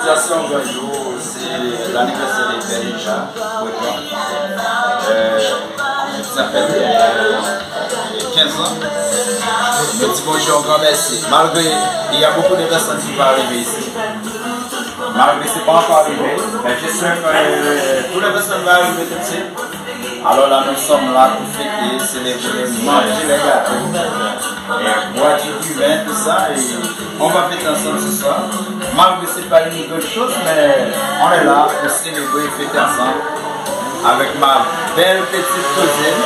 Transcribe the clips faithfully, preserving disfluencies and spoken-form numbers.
Sa se yon gran jou, se lanivèsè de Belinda Breton. Euh, sa fèt, euh, kenz an. Nou di Bondye yon gran mèsi. Malgre il y a beaucoup de personnes qui vont arriver ici. Malgre se pa ankò rive, men jesper ke, euh, tout le pèsonn va rive tout de suite. Alors là, nous sommes là pour fêter, célébrer, manger les gâteaux, et boire du vin, tout ça, et on va fêter ensemble ce soir. Malgré c'est pas une bonne chose, mais on est là pour célébrer et fêter ensemble avec ma belle petite cousine.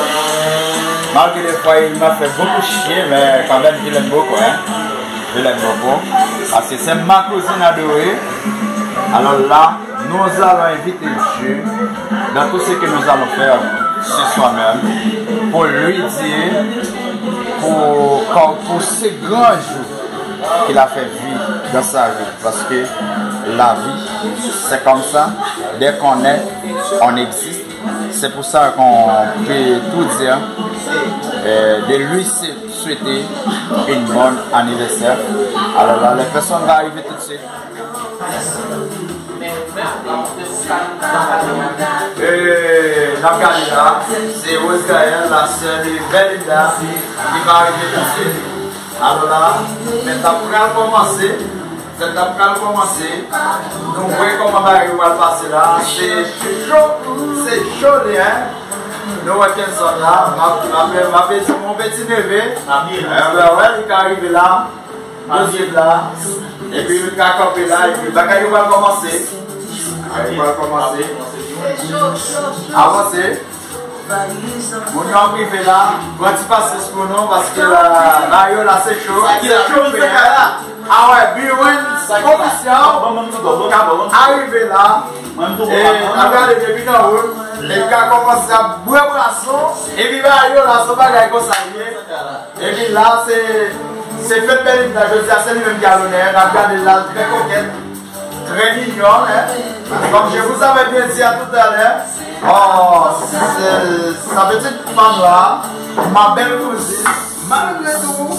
Malgré des fois, il m'a fait beaucoup chier, mais quand même, je l'aime beaucoup, hein. Je l'aime beaucoup. Parce que c'est ma cousine adorée. Alors là, nous allons inviter Dieu dans tout ce que nous allons faire ce soir même, pour lui dire, pour, pour, pour ce grand jour qu'il a fait vivre dans sa vie. Parce que la vie, c'est comme ça. Dès qu'on est, on existe. C'est pour ça qu'on peut tout dire, euh, de lui se souhaiter une bonne anniversaire. Alors là, les personnes vont arriver tout de suite. Euh, n ap gade la, se Rose Gaëlle, la sè de Belinda, ki va rive tout de suite. Alò la, fèt la pral kòmanse. Fèt la pral kòmanse. Nou wè kòman bagay yo pral pase la. Se cho, se cho li, hein. Nou wè Kenson la, m ap, m ap, m ap di mon petit neveu. Enben, wè, li ka rive la. Dosye la. Epi li ka kanpe la, epi bagay yo pral kòmanse. Bagay yo pral kòmanse. Avanse. Moun yo ap rive la, pran ti pasyans pou nou, paske la, la yo la se cho. Se cho, se cho, a wè, Biwens Official k ap arive la. E, n ap gade depi nan wo, e ka kòmanse ap bwè bwason, epi ba yo la, se yon bagay konsa li ye. Epi la, se, se fèt Belinda, jodi a, se li menm ki a lonè, n ap gade l la, trè kokèt. Très mignonne, hein? Comme je vous avais bien dit à tout à l'heure, oh, c'est, sa petite femme-là, ma belle cousine, malgré tout,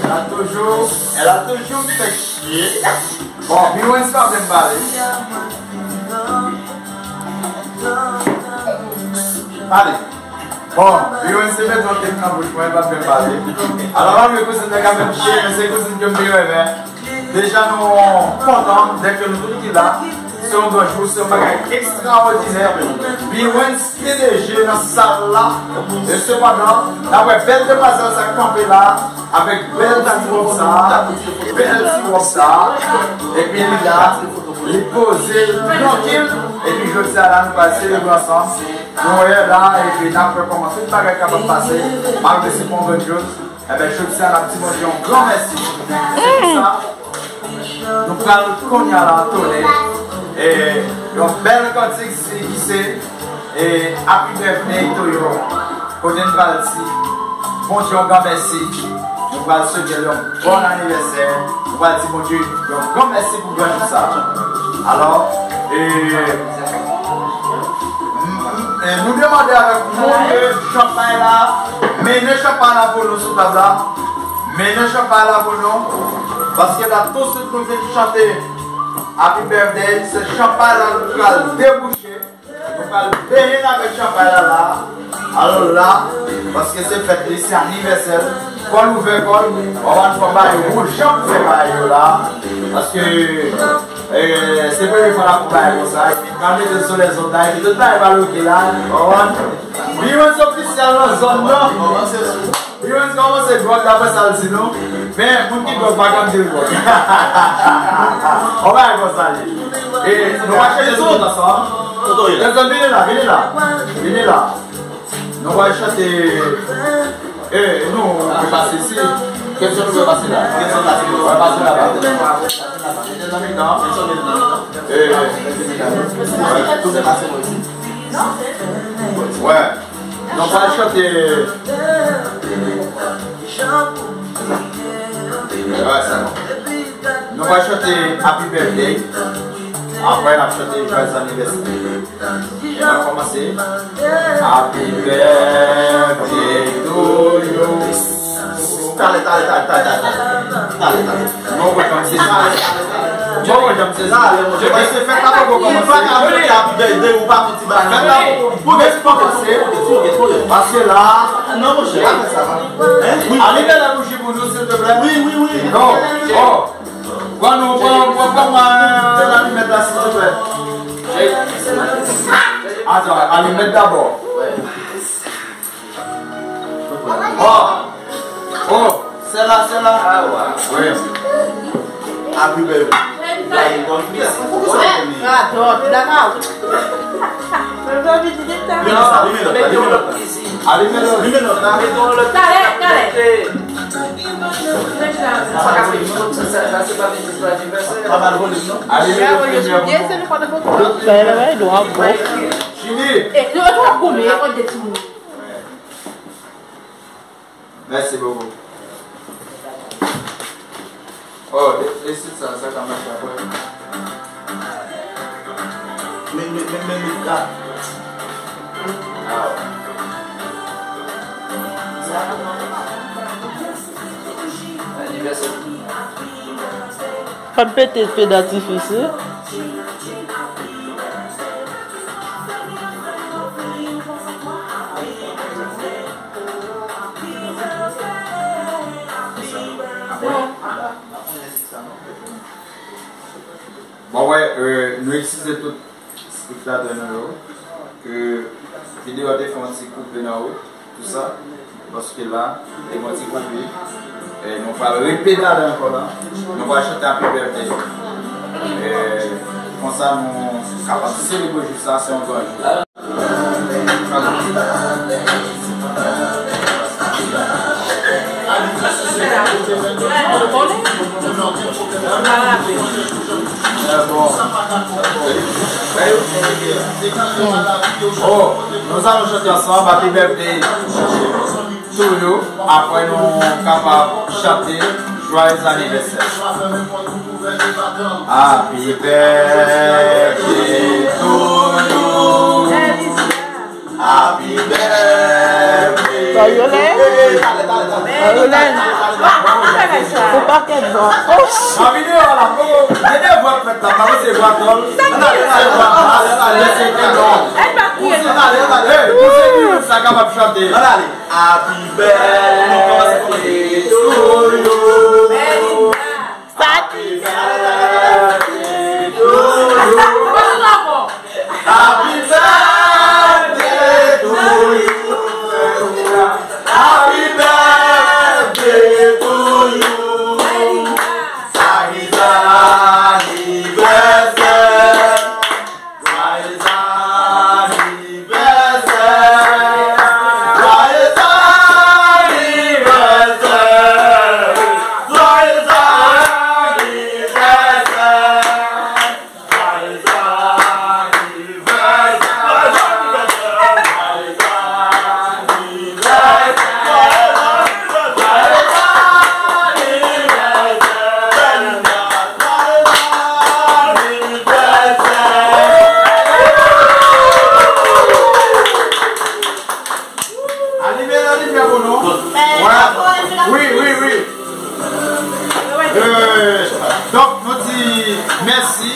elle a toujours, elle a toujours fait chier. Bon, Biwens pa vle m pale. Pale. Bon, Biwens te met yon tèt nan bouch mwen, pa vle m pale. Alò, malgre kouzin nan ka fè m chiye, men se kouzin ke m te renmen. Deja, nou kontan dèke nou tout ki la. Se yon gran jou, se yon bagay ekstraòdinè. Biwens P D G nan sal la. E sepandan, n ap wè bèl demwazèl sa k kanpe la, avèk bèl ti wòb sa, bèl ti wòb sa. Epi li la, li poze, li trankil. Epi jodi a la, nou pral selebre ansanm. Nou wè la, epi n ap wè kòman tout bagay kapab pase, malgre se pa yon grandyòz. Enben, jodi a, n ap di Bondye yon gran mèsi. Se pou sa, nou pral kounye a la antonnen, e, yon bèl kantik si, ki se, e, Happy Birthday to you. Kote n pral di Bondye yon gran mèsi. Nou pral swete l yon bon anivèsè. Nou pral di Bondye yon gran mèsi pou gran jou sa. Alò, e, m, m, e, nou demande avèk moun ke chanpay la, mennen chanpay la pou nou sou tab la. Mennen chanpay la pou nou. Paske la, tousuit nou fin chante Happy Birthday, se chanpay la nou pral debouche. Nou pral benyen avèk chanpay la la. Alò la, paske se fèt li, se anivèsè l. Fò l ouvè kò l, w ap fè bagay yo, jan pou fè bagay yo la. Paske, e, se premye fwa n ap fè bagay konsa. Epi, n ap mete l sou lèzòt la, epi tout bagay pral oke la. W konprann? Biwens Official nan zòn nan. Biwens kòmanse dwòg, daprè sa l di nou. Men, moun ki dwòg pa konn di l dwòg. On bagay konsa li. E, nou va chèche nou tout ansanm. Tèzòn, vini la, vini la. Vini la. Nou va chante. E, nou, nou pase isi. Tèzòn, nou pase la. Tèzòn, nou pase la. Mete nan mitan. E, tout pase isi. Wè. Nou pral chante. Wè, sa bon. Nou pral chante Happy Birthday. Apre, n ap chante Joyeux Anniversaire. E n ap kòmanse. Happy birthday to you. Talè, talè, talè, talè, talè. Talè, talè. Nou pral kòmanse. Bon, bon, janm sezi. Paske fèt la poko kòmanse. Ou pa ka fete Happy Birthday, ou pa fè ti bagay. Fèt la poko kòmanse. Paske la, non, monchè, pa fè sa, non. Hein? Wi. Alimen la bouji pou nou, silvouplè. Wi, wi, wi. Non. Oh. Bon, nou, pran, pran, pran, pran, pran alimèt la, silvouplè. Atann, alimèt dabò. Oh! Oh! Sè la, sè la. Ah, wa. Wi. Happy birthday. Radòt, dakò. Limen sa, limen lòt la, limen lòt la. Limen lòt la. Talè, talè. Sa pa mal volim, non? Alimen lòt la. Talè, talè, talè. Jimmy. Eh, nou, nou ap goumen, rakonte timoun. Mèsi bokou. Oh, e, e se sa, sa ka mache apre. Men, men, men, men, men, ka. Ah. Anivèsè. Pa t pete feu d'artifice, wi. Bon, wè, euh, nou eskize tout espektatè nou yo, ke videyo a te fè yon ti koupe nan wout, tou sa, paske la, te gen yon ti koupe, e nou pral repedale ankò la, nou pral chante Happy Birthday. E, konsa nou kapab selebre jou sa, se yon gran jou. Oh, nous allons chanter ensemble Happy Birthday to you. Apre nou kapab chante Joyeux anniversaire. Happy birthday to you. Happy birthday. Sa yo lè? Sa yo lè? Ou pa kèt bon. Oh! Nan videyo a la, oh, gen de vwa k fèt la, pa resevwa tòl. Ann ale, ann ale, ann ale, ann ale, se te bon. Ann ale, ann ale. Hey, pou se ki moun sa kapab chante. Ann ale. Happy birthday to you. Sa ki... Happy birthday to you. Happy birthday to you. Happy birthday to you. Happy anniversaire. Joyeux anniversaire. Joyeux anniversaire. Joyeux anniversaire. Joyeux anniversaire. Alime, alime pou nou. Wè. Wi, wi, wi. Euh, donk, nou di mèsi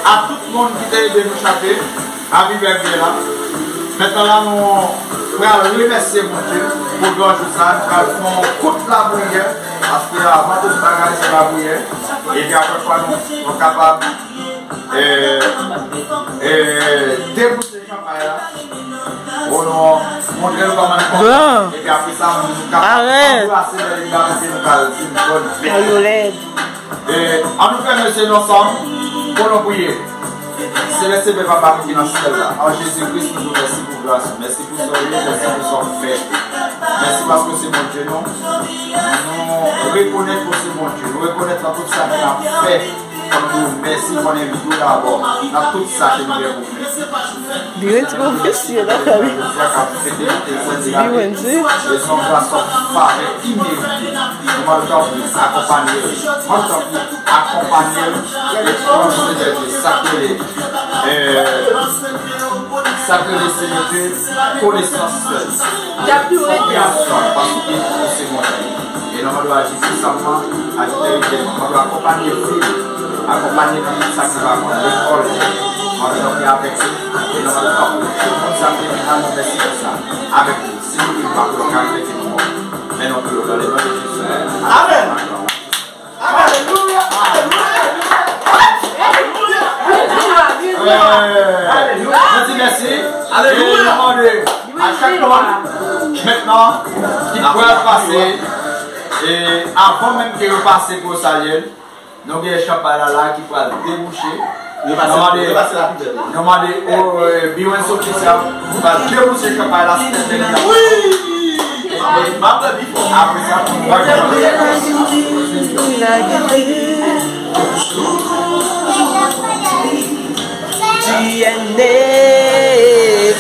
a tout moun ki te ede nou chante Happy Birthday la. Mentnan la, nou pral remèsye Bondye pou gran jou sa. Nou pral fè yon kout lapriyè, paske avan tout bagay, se lapriyè. Epi apre fwa, nou, nou kapab, euh, euh, deboute chanpay la. Pou nou montre l kòman l kontan. Epi apre sa, nou kapab anbrase lè li la, epi nou pral di l bòn fèt. Sa yo lèd. E, ann nou fèmen je nou ansanm pou nou priye. Selès Pè Papa nou ki nan syèl la, an Jezi Kris, nou di w mèsi pou gras ou, mèsi pou sa w ye, mèsi pou sa w fè. Mèsi paske w se Bondye nou. Nou rekonèt ke w se Bondye. Nou rekonèt nan tout sa ke n ap fè, fò n di w mèsi, fò n envite w dabò nan tout sa ke nou gen pou fè. Biwen ti pwofesye la, fè wi. Biwen ti. Akonpanye l. Akonpanye l. E pran Senyè Dye, sa k rele, euh, sa k rele Senyè Dye, konesans, konpreyansyon, paske ou se Bondye. E nan mande w aji pisanman, aji teritèlman, mande w akonpanye vi l. Akonpanye nou tout sa ki pa bon, lekòl, antanke avèk nou, e nan antanke tout moun sa m te vin la, nou mèsi pou sa. Avèk nou, si nou vin pa pou yon kalite ki nou bon, men nou pou yo nan le non de Jezi. Amèn. Alelouya, alelouya, alelouya. Alelouya. Mwen di mèsi. Alelouya. E nou mande a chak moun mentnan ki pral pase, e avan menm ke yo pase pou yo salye l, nou gen chanpay la la ki pral debouche. Nou mande, nou mande o, e, Biwens Official pral debouche chanpay la sou tèt Belinda. Wi! M ap fè bifò. Apre sa, nou va fè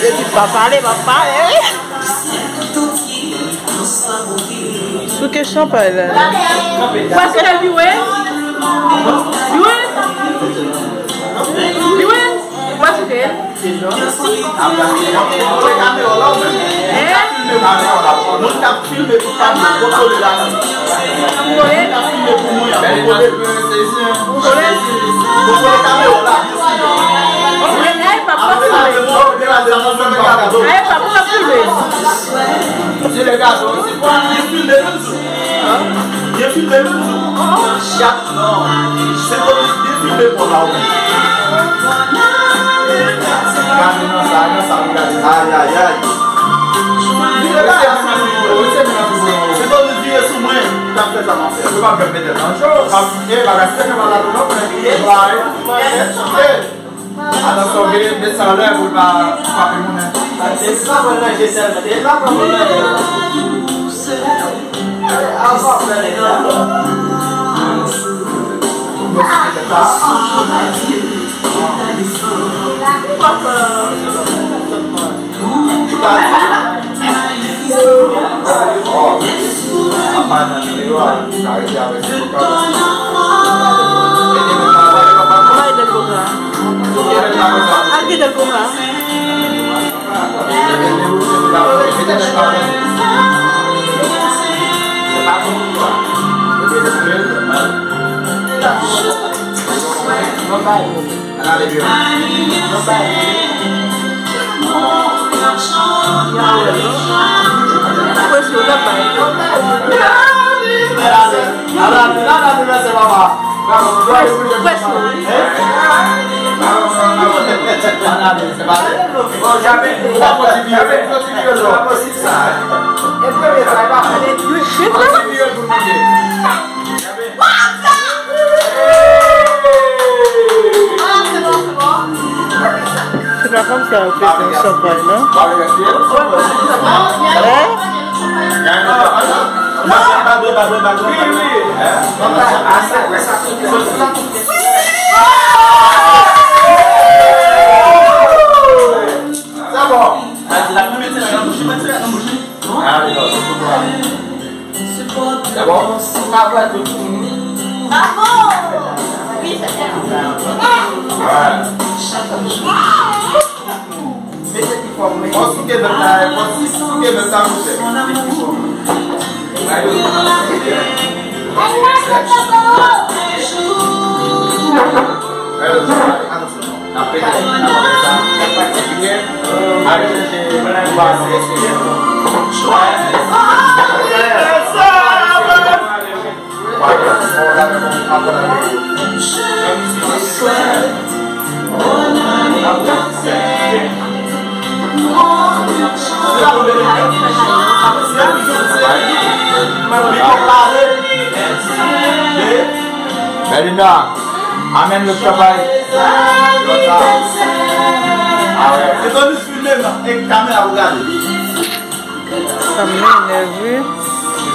Epi pa pale, pa pale, wi. Souke chanpay la. Pase la, Biwens. Biwens. Biwens. Pase. Hein? Moun k ap filme pou pa kontwole la. Moun k ap filme pou mwen an, kontwole. Kontwole. Kontwole kamera la. Ay, pa, pa filme. Ay, pa, pa filme. Li filme menm tou. Li filme menm tou. Gad, non. Se konn li filme pou la, wi. Gade nan sa, nan sa, gade. Ay, ay, ay. Vire la. Se konn li vire sou mwen. Li t ap fè sa m ap fè. Yo pa fè pètèt nan cho. E, bagay se fè mal la tou, non, men. Bay. Atann, Soge, met sa anlè pou l pa frape moun, hein. Se sa mwen ranje sèlman. Se sa mwen ranje. Bay Del Coca. Al gen Del Coca. Se pa kòmsi a yo pete yon chanpay, non? Hein? Sa bon. Sa bon? Bravo! Wi, se sa. Mete pi fò, mete. Fò souke bèt la, fò souke bèt la, mete. N ap pede, n ap pede sa. Al chèche, nou va fè. Belinda, amèn lòt chanpay. Lòt la. Filme nan, e kamera pou gade. Sa m mennen vre.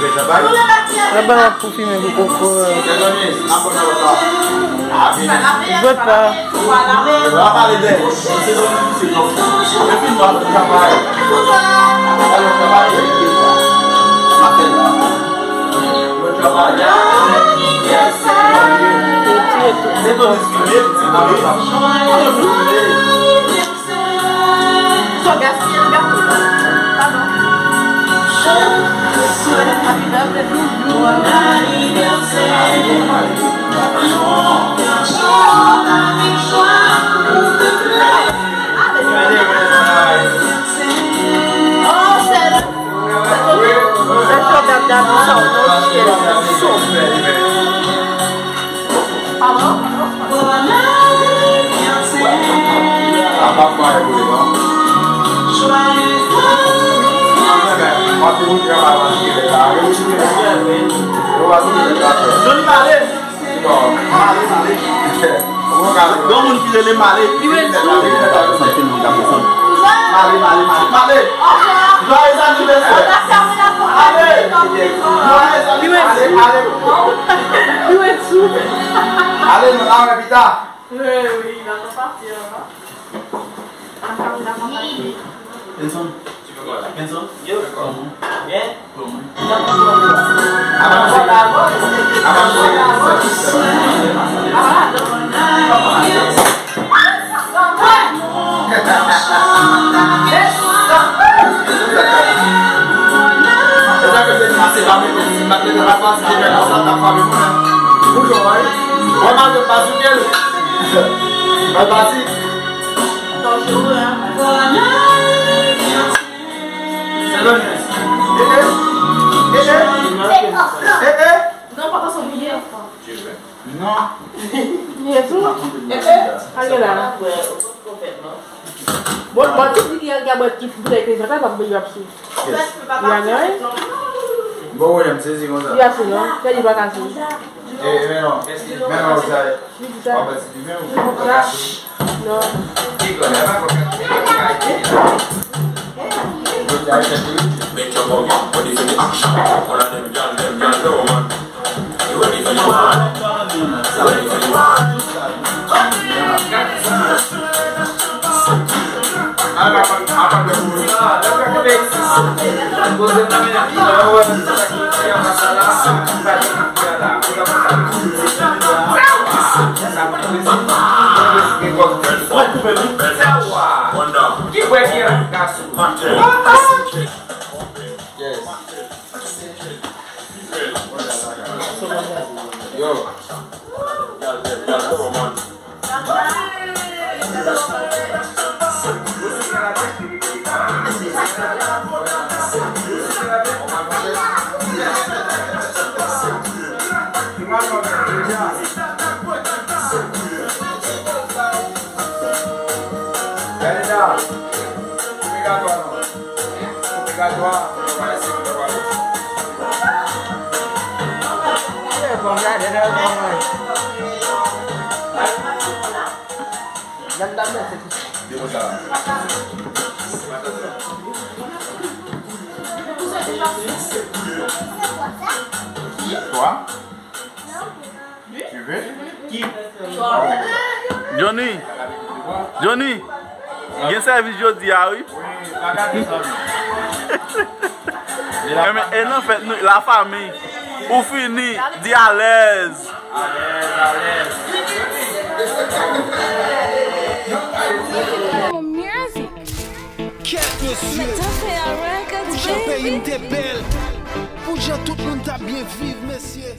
Laba w ap pou fimen pou koko. Jwèt pa. Sou gaspiye l gato la. Padon. Happy birthday to you. Pa fè anyen pou li, non. Mwen menm, mwen te konn travay la, mwen te la. Yo pa sou lè la, frè. Johnny pale. Bon, male, male. Granmoun ki rele male. Li ret sou. Male, male, male, male. Joyeux anniversaire. Ale. Joyeux anniversaire. Ale, ale. Li ret sou. Ale, nou la wè pita. Wi, wi, il attend partir, hein. Ansanm, ansanm, ansanm. Benson. Yo. Kòman? Byen? Kòman? Avanse. Avanse. Bonjou, wi. Mwen pa jwenn pa sou kè l. Mwen pa si. Bonjou, wi. Se Lones. Eh, eh. Eh, eh. Eh, eh. Non, pa konsa, bliye. Non. Li ret sou. Eh, eh. Al gen la. Bon, bon, tout li ki al gen bwè tout boutèy krizant la, pa bliye ap sou. Yes. Li a gen. Bon, wi, m sezi konsa. Li ap sou, non. Kè li pa ka sou. Eh, men non. Men non, sa. Li di sa. Li di sa. Non. Make your body ready for the action. All of them gyal, them gyal, no man. You ready for the war? You ready for the war? Yes. Yo. Gade la. Obligatwa non. Obligatwa. Toi? Johnny, Johnny, gen sèvis jodi a, wi. Enben, e nan fèt nou, la fami, ou fini, di alèz. Kèt mesye. Pou jan peyi m te bèl. Pou jan tout moun t ap byen viv, mesye.